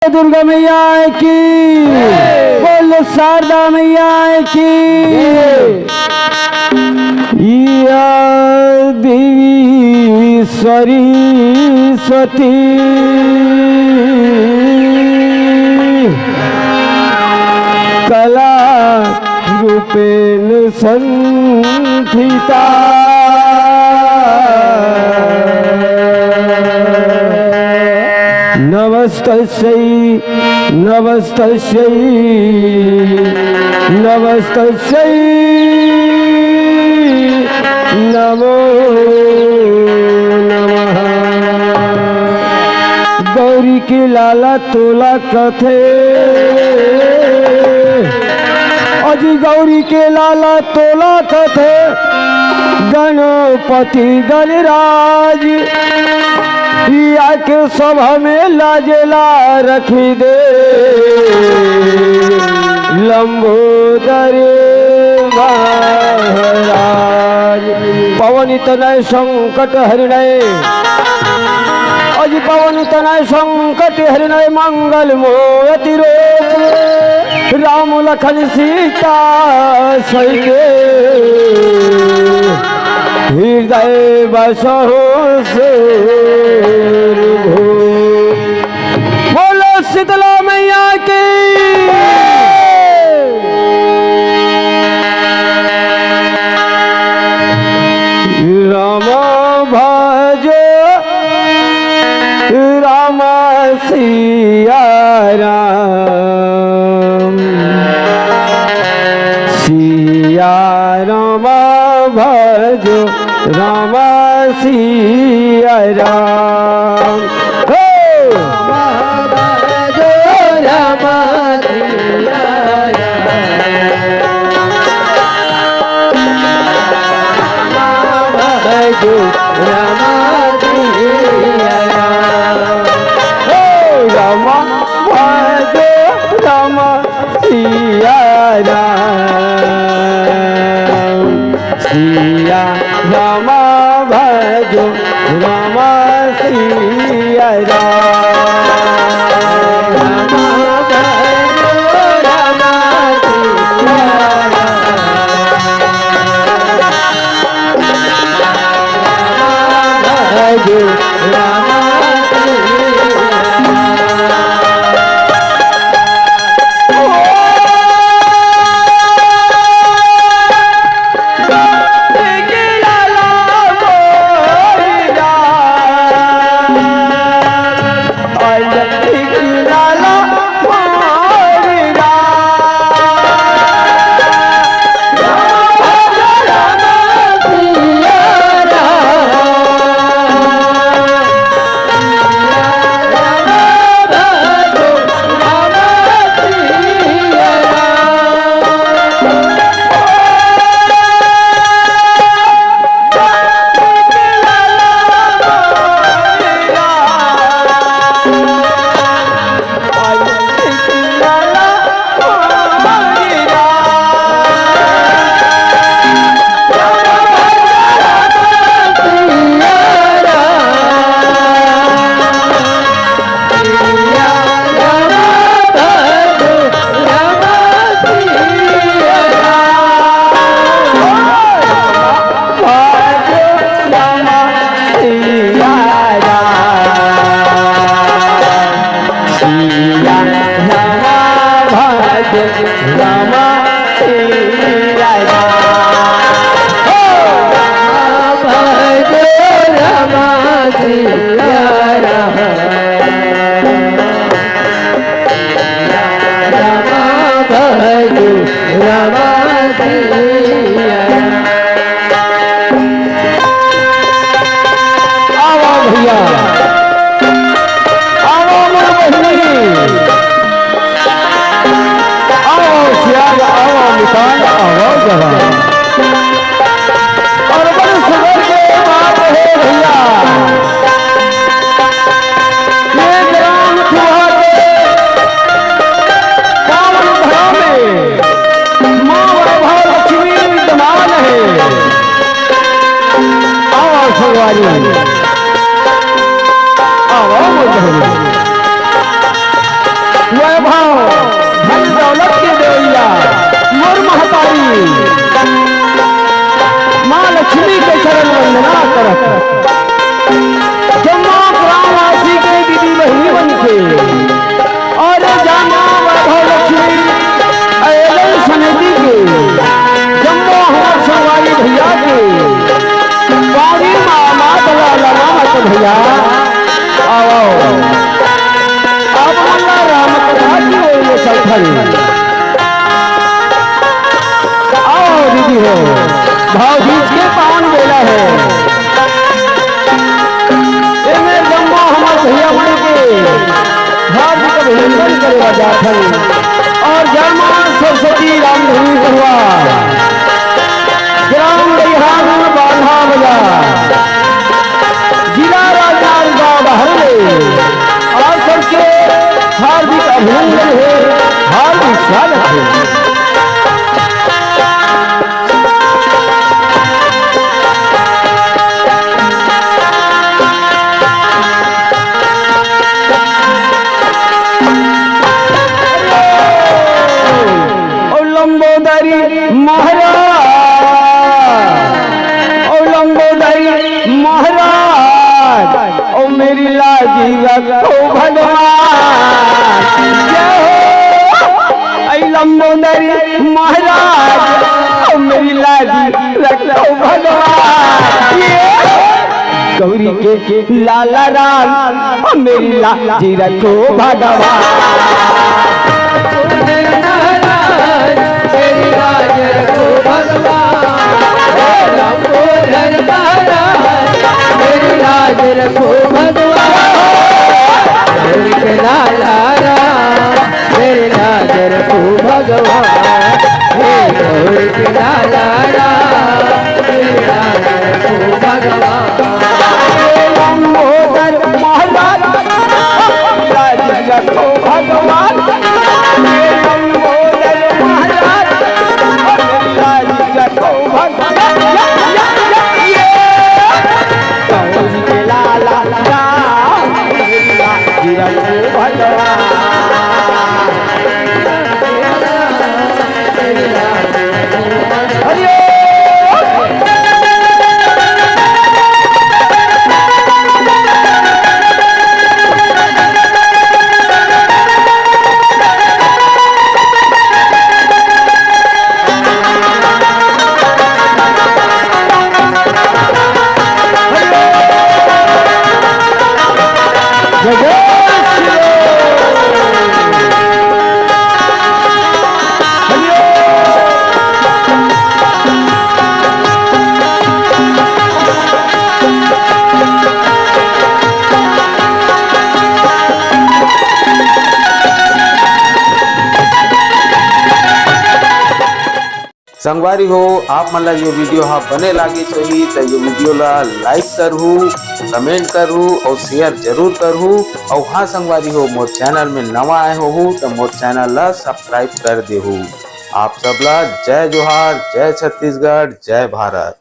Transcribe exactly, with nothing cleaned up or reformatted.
दुर्गा मैया की, बोल शारदा मैया की। या देवी सरस्वती कला रूपेण संस्थिता। नमस्तस्यै, नमस्तस्यै, नमस्तस्यै नमो नमः। गौरी के लाला तोला कथे, अजी गौरी के लाला तोला कथे, गणपति गणराज, या के सभा में लाजेला रखी दे लंबोदर महाराज। पवन तनय संकट हरणय, अज पवन तनय संकट हरणय, मंगल मोयति रूप राम लखन सीता सहिके हृदय बसहु सुरभूप। बोलो शीतला मैया की। राम भजो राम सिया राम, सिया राम भजो राम सिया राम। हो! सिया राम, सिया राम भजो राम, सिया राम। आवा भैया, आवा मोर बहिनी, आवा सियान, आवा मितान, आवा जवान। अउ बड़े सुघर के बात हे भैया, ये ग्राम ठुहा के पावन धरा में माँ वैभव लक्ष्मी विद्यमान हे। आवा संगवारी, आवा मोर बहिनी। आओ, आओ। आप मन ला राम कथा के ओर ले चलथन। आओ दीदी हो, भाव बीज के पावन बेला हे। एमे जम्मो हमर भैया मन के हार्दिक अभिनंदन करे बर जाथन। और जय मां सरस्वती रामधनी बरुआ, ग्राम बहिरागंज बांधा बाजार, जिला राजनांदगांव डहर ले आप सबके हार्दिक अभिनंदन हे, हार्दिक स्वागत हे। ओ लंबोदरी महाराज, ओ लंबोदरी महाराज, ओ मेरी लाजी रखो भगवान। जय हो, ऐ लंबोदरी महाराज, ओ मेरी लाजी रखो भगवान। ये गौरी के लाला राम, ओ मेरी लाजी रखो भगवान। मेरी लाज रखो भगवान, हे लंबोदर महाराज, मेरी लाज रखो भगवान। गौरी के लाला राम, मेरी लाज रखो भगवान, हे गौरी के लाला राम, मेरी लाज रखो भगवान। लंबोदर महाराज, लाज रखो भगवान। लंबोदर महाराज, लाज रखो भगवान। ये कौन के लाला राम, लाज रखो भगवान। संगवारी हो, आप मन ला ये video हा बने लागिस होही त ये video ला like करहू, comment करहू और share जरूर करहू। और हाँ संगवारी हो, मोर channel में नवा आए होहू त मोर channel ला subscribe कर देहू। आप सब ला जय जोहार, जय छत्तीसगढ़, जय भारत।